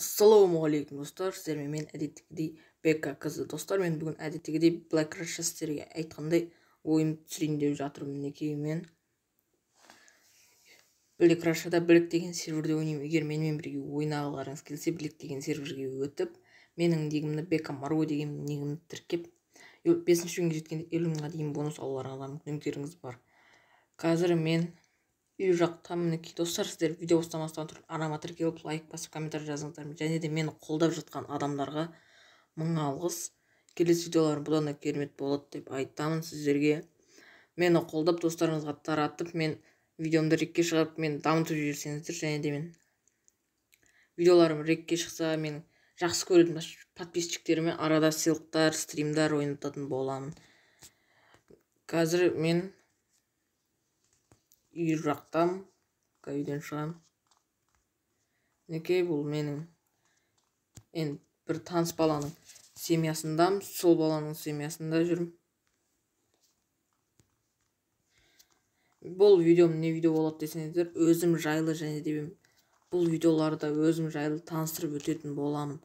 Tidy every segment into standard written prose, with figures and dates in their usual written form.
Ассалаумағалейкум достар, сіздермен мен әдеттегідей Бека қызы. Достар, мен бүгін әдеттегідей Black Russia сіздерге айтқандай ойын түсірейін деп жатырмын. Мінекей мен Black Russia'да Black деген серверде ойнаймын. Егер менімен бірге ойнағыларыңыз келсе, Black деген серверге өтіп, менің нигімді Бека Марго деген нигімді тіркеп, 5-ші күнге жеткенде 50 мыңға дейін бонус алуларыңызға мүмкіндіктеріңіз бар. Қазір мен үй жақта, мінекей достар, сіздер видео бастамастан тұрып арнама тіркеліп, лайк басып, комментарий жазыңыздар. Және де мені қолдап жатқан адамдарға мың алғыс. Келесі видеоларым бұдан да керемет болады деп айтамын сіздерге. Мені қолдап, достарыңызға таратып, мен видеомды рекке шығарып, мен дамытып жіберсеңіздер, және де мен видеоларым рекке шықса, мен жақсы көретін подписчиктеріме арада сыйлықтар, стримдар ойнататын боламын. Қазір мен үй жақтам, үйден шығам. Мінекей, бұл менің енді бір таныс баланың семьясындамын, сол баланың семьясында жүрмін. Бұл видеом не видео болады десеңіздер, өзім жайлы және де бұл видеоларда өзім жайлы таныстырып өтетін боламын.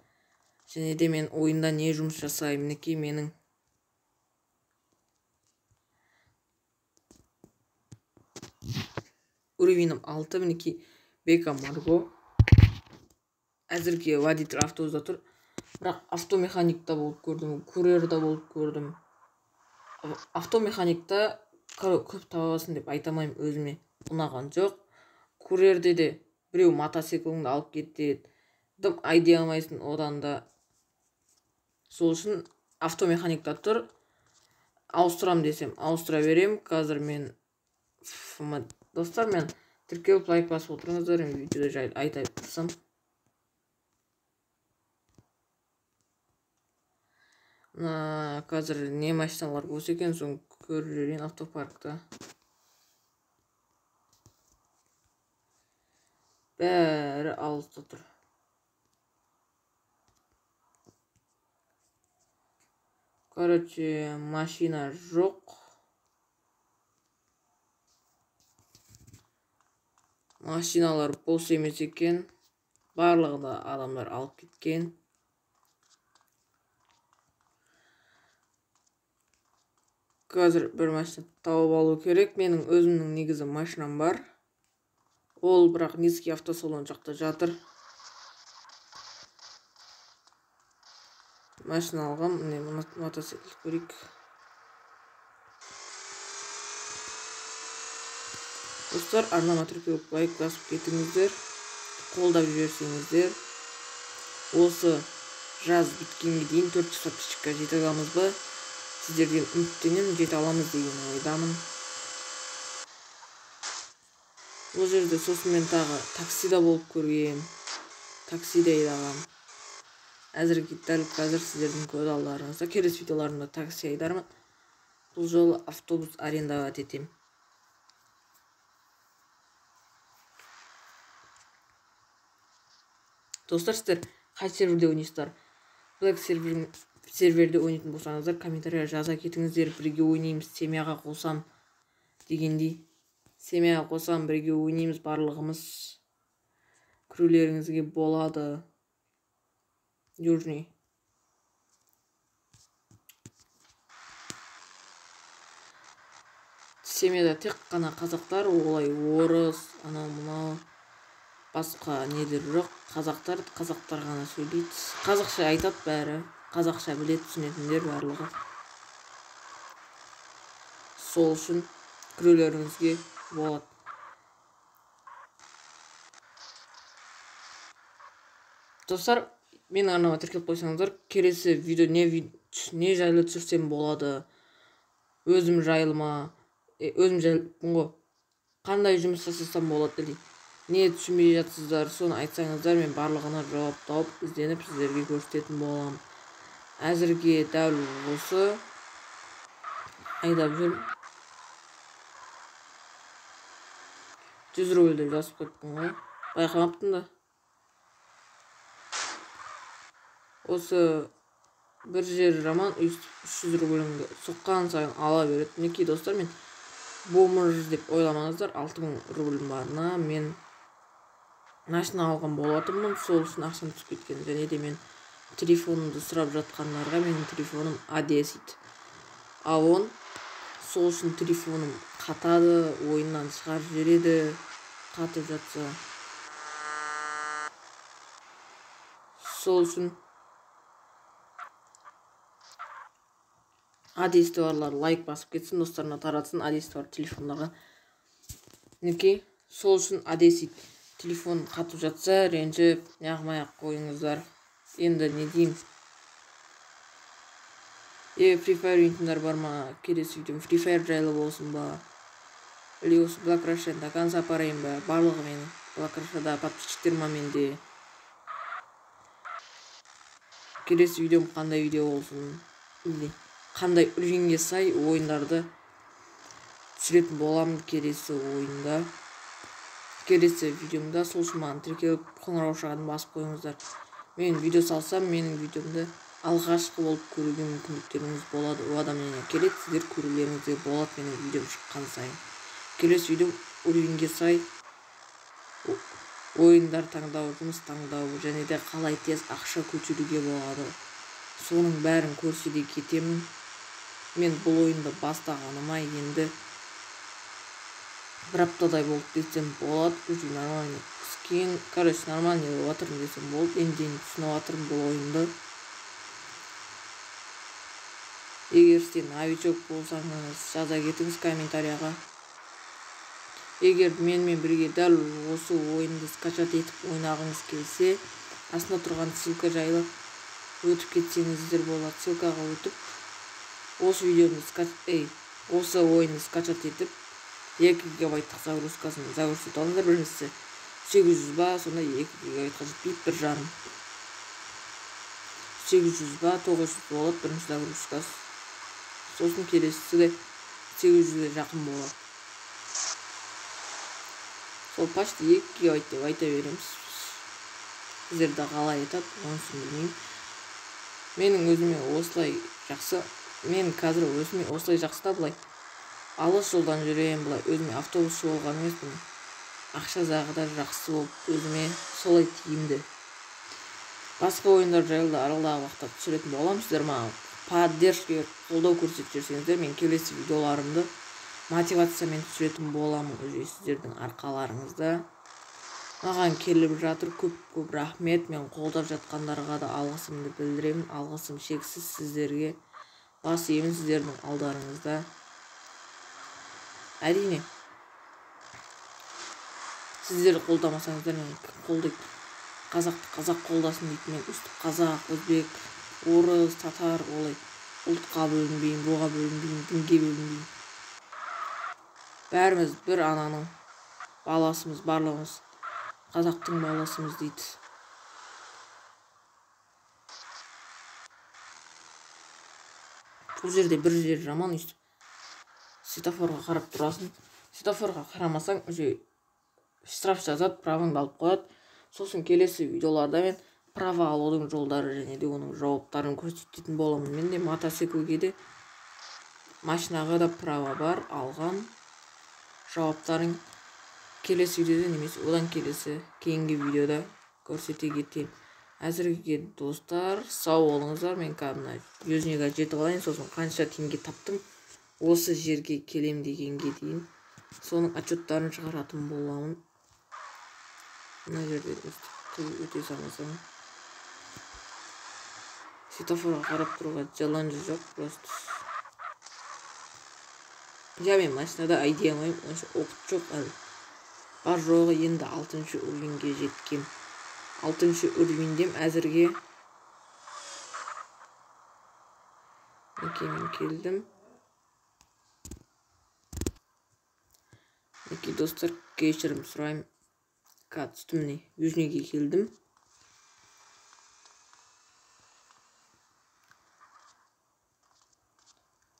Және де мен ойында не жұмыс жасаймын. Мінекей менің уровенім 6, мінекей Бека Марго. Әзірге водитель автобуста тұр. Бірақ автомеханикта болып көрдім, курьерда болып көрдім. Автомеханикта көп табасың деп айта алмаймын, өзіме ұнаған жоқ. Курьерде де біреу мотоцикліңді алып кетеді, дым айдай алмайсың одан да. Сол үшін автомеханикта тұр. Ауыстырам десем, ауыстыра берем. Қазір мен достар, мен тіркеліп лайк басып отырыңыздар, мен видеода жайлы айта тұрсам. Мына қазір не машиналар бос екен, соны көріп жүрейін автопаркта. Бәрі алыста тұр. Короче, машина жоқ. Машиналар бос емес екен. Барлығы да адамдар алып кеткен. Қазір бір машина тауып алу керек. Менің өзімнің негізі машинам бар. Ол бірақ низкий автосалон жақта жатыр. Машина алғам. Міне мотоцикл көрейік. Достар, арнама тіркеліп лайк басып кетіңіздер, қолдап жіберсеңіздер. Осы жаз біткенге дейін 400 подписчикке жете аламыз ба? Сіздерден үміттенемін, жете аламыз деген ойдамын. Бұл жерде сосын мен тағы таксида болып көргем, таксиде айдағам. Әзірге дәл қазір сіздердің көз алдарыңызда келесі видеоларымда такси айдармын. Бұл жолы автобус арендовать етемін. Достар, сіздер қай серверде ойнайсыздар? Black серверде ойнайтын болсаңыздар, комментария жаза кетіңіздер, бірге ойнаймыз, семьяға қосам дегендей. Семьяға қосам, бірге ойнаймыз, барлығымыз кірулеріңізге болады. Южный. Семьяда тек қана қазақтар, олай орыс, анау мынау басқа нелер жоқ. Қазақтар, қазақтар ғана сөйлейді. Қазақша айтады бәрі. Қазақша біледі, түсінетіндер барлығы. Сол үшін кірулеріңізге болады. Достар, менің арнама тіркеліп қойсаңыздар, келесі видео не жайлы түсірсем болады? Өзім жайлы ма? Өзім жайлымын ғой. Қандай жұмыс жасасам болады или не түсінбей жатсыздар, соны айтсаңыздар, мен барлығына жауап тауып, ізденіп сіздерге көрсететін боламын. Әзірге дәл осы айдап жүрмін. 100 рубль деп жазып қойыппын ғой, байқамаппын да. Осы бір жері жаман, 300 рубліңді соққан сайын ала береді. Мінекей достар, мен бомж деп ойламаңыздар, 6000 рубль барына мен Машина алған болатынмын, сол үшін ақшам түсіп кеткен. Және де мен телефонымды сұрап жатқандарға, менің телефоным A10 A10, сол үшін телефоным қатады, ойыннан шығарып жібереді қатып жатса. Сол үшін A10 барлар лайк басып кетсін, достарына таратсын A10 бар телефондарға. Мінекей, сол үшін A10 телефон қатып жатса, ренжіп неғылмай-ақ қойыңыздар. Енді не деймін? Free Fire ойнайтындар бар ма? Келесі видеом Free Fire жайлы болсын ба? Или осы Black Russia-ны до конца апарайын ба? Барлығы менің Black Russia-да подписчиктер ма менде? Келесі видеом қандай видео болсын? Или қандай уровеньге сай ойындарды түсіретін боламын келесі ойында? Келесі видеомда. Сол үшін маған тіркеліп қоңыраушаны басып қойыңыздар. Мен видео салсам, менің видеомды алғашқы болып көруге мүмкіндіктеріңіз болады. Уведомление келеді, сіздер көрулеріңізге болады менің видеом шыққан сайын. Келесі видеом уровеньге сай ойындар таңдау, жұмыс таңдау және де қалай тез ақша көтеруге болады. Соның бәрін көрсете кетемін. Мен бұл ойынды бастағаныма енді бір аптадай болды десем болады. Уже нормальный скин, короче, нормальный болып жатырмын десем болады. Енді түсініп жатырмын бұл ойынды. Егер сен новичок болсаңыз, жаза кетіңіз комментарияға. Егер менімен бірге дәл осы ойынды скачать етіп ойнағыңыз келсе, астында тұрған ссылка жайлы өтіп кетсеңіздер болады. Ссылкаға өтіп, осы видеоны осы ойынды скачать етіп 2 гигабайттық загрузкасын загрузка алыңыздар. Біріншісі 800 ба, сонда 2 гигабайтқа жетпейді, 1,5. 800 ба, 900 болады бірінші загрузкасы. Сосын келесісі де 800-ге жақын болады. Сол почти 2 гигабайт деп айта береміз. Сіздерді қалай айтады, онысын білмеймін. Менің өзіме осылай жақсы. Мен қазір өзіме осылай жақсы да, былай алыс жолдан жүремін, былай өзіме автобус болған емеспін. Ақша жағы да жақсы болып өзіме солай тиімді. Басқа ойындар жайлы да аралдағы уақытта түсіретін боламын. Сіздер маған поддержка, қолдау көрсетіп жүрсеңіздер, мен келесі видеоларымды мотивациямен түсіретін боламын уже сіздердің арқаларыңызда. Маған келіп жатыр, көп-көп рахмет. Мен қолдап жатқандарға да алғысымды білдіремін. Алғысым шексіз сіздерге. Бас иемін сіздердің алдарыңызда. Әрине, сіздер қолдамасаңыздар, мен кім қолдайды? Қазақты қазақ қолдасын дейді. Мен өстіп қазақ, өзбек, орыс, татар олай ұлтқа бөлінбеймін, руға бөлінбеймін, дінге бөлінбеймін. Бәріміз бір ананың баласымыз, барлығымыз қазақтың баласымыз дейді. Бұл жерде бір жер жаман, өстіп светофорға қарап тұрасың. Светофорға қарамасаң, уже штраф жазады, праваңды алып қояды. Сосын келесі видеоларда мен права алудың жолдары және де оның жауаптарын көрсететін боламын. Менде мотоциклге де, машинаға да права бар, алған. Жауаптарын келесі видеода немесе одан келесі кейінгі видеода көрсете кетемін. Әзірге достар, сау болыңыздар. Мен кәдімгі 100-ге жетіп алайын, сосын қанша теңге таптым, осы жерге келем дегенге дейін соның отчеттарын шығаратын боламын. Мына жерде өте салмасам, светофорға қарап тұруға желание жоқ просто. Я мен машинада айдай алмаймын, онша опыт жоқ әлі. Бар жоғы енді 6-шы уровеньге жеткем. 6-шы уровеньдем әзірге. Мінекей, мен келдім. Мінекей, достар, кешірім сұраймын. Түстім міне, Южныйге келдім.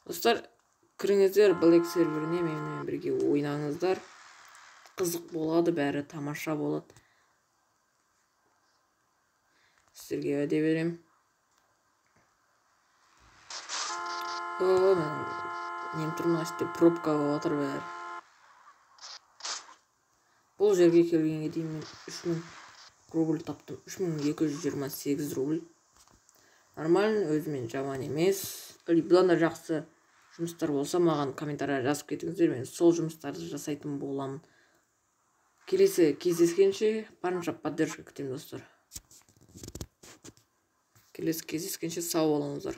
Достар, кіріңіздер Black серверіне, менімен бірге ойнаңыздар. Қызық болады, бәрі тамаша болады. Сіздерге уәде беремін. О, мен нем тұр мына жерде, пробка болып жатыр бәрі. Бұл Бұл жерге келгенге дейін мен 3000 рубль таптым, 3228 рубль. Нормально, өзімен жаман емес. Или бұдан да жақсы жұмыстар болса, маған комментария жазып кетіңіздер, мен сол жұмыстарды жасайтын боламын. Келесі кездескенше, барынша поддержка күтемін, достар. Келесі кездескенше сау болыңыздар.